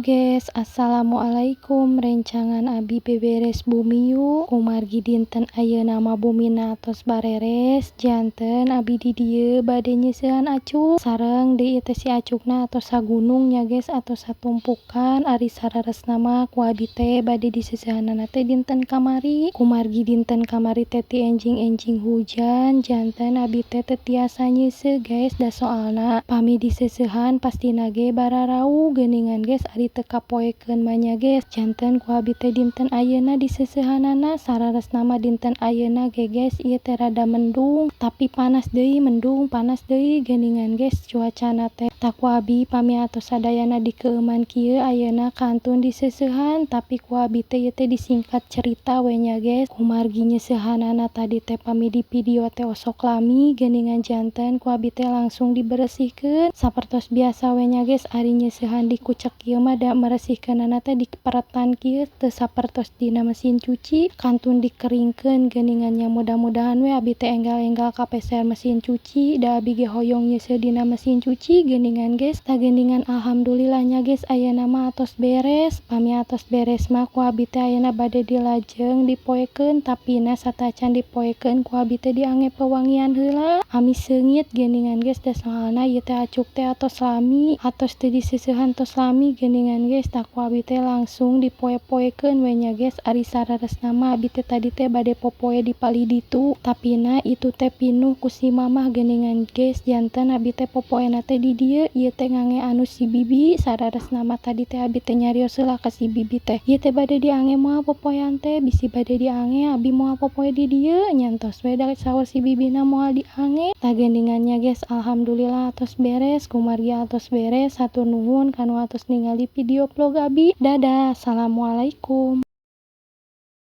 Halo guys, assalamualaikum. Rencangan abi beberes bumi yuk. Kumargi dinten ayeuna mah bumina tos bareres, janten abi di dieu bade nyeusehan acuk. Sareng deui ieu teh si acukna atos sagunung nya guys, atos satumpukan. Ari saleresna mah ku abi teh bade diseusehanana teh dinten kamari. Kumargi dinten kamari teh ti enjing-enjing hujan, janten abi teh teu tiasa nyeuseuh, guys, da soalna pami diseusehan pastina ge bararau geuningan guys, ari teu kapoekeun mah nya guys. Janten ku abi teh dinten ayeuna diseusehanana. Saleresna mah dinten ayeuna ge, guys, ieu teh rada mendung tapi panas deui, mendung panas deui geuningan guys cuacana teh. Tah, ku abi pami atos sadayana dikeueuman kieu, ayeuna kantun diseusehan. Tapi ku abi teh ieu teh disingkat cerita we nya guys. Kumargi nyeusehanana tadi teh pami di video teh osok lami geuningan, janten ku abi teh langsung diberesihkeun sapertos biasa we nya guys. Ari nyeusehan dikucek kieu mah da meresihkeunana teh diperetan kieu, teu sapertos dina mesin cuci, kantun dikeringkeun geuningan nya. Mudah-mudahan we abi teh enggal-enggal kapeser mesin cuci, da abi ge hoyong nyeuseuh dina mesin cuci geuningan guys. Tah, geuningan alhamdulillah nya guys, ayeuna mah atos beres. Pami atos beres mah ku abi teh ayeuna bade dilajeng dipoekeun, tapina satacan dipoekeun ku abi teh diangge pewangian heula, amis seungit geuningan guys, da soalna ieu teh acuk teh atos lami, atos teu diseusehan tos lami geuningan guys. Tah, ku abi teh langsung dipoe-poekeun we nya guys. Ari saleresna mah abi teh tadi teh bade popoe di palih ditu, tapina itu teh pinuh ku si mamah geuningan guys, janten abi teh popoena teh di dieu. Ieu teh ngangge anu si bibi. Saleresna mah tadi teh abi teh nyarios heula ka si bibi teh, "Ieu teh bade diangge moal popoean teh? Bisi bade diangge, abi moal popoe di dieu." Nyantos we da saur si bibina moal diangge. Tah, geuningan nya guys, alhamdulillah atos beres. Kumargi atos beres, hatur nuhun kanu atos ningali video vlog abi. Dadah, assalamualaikum.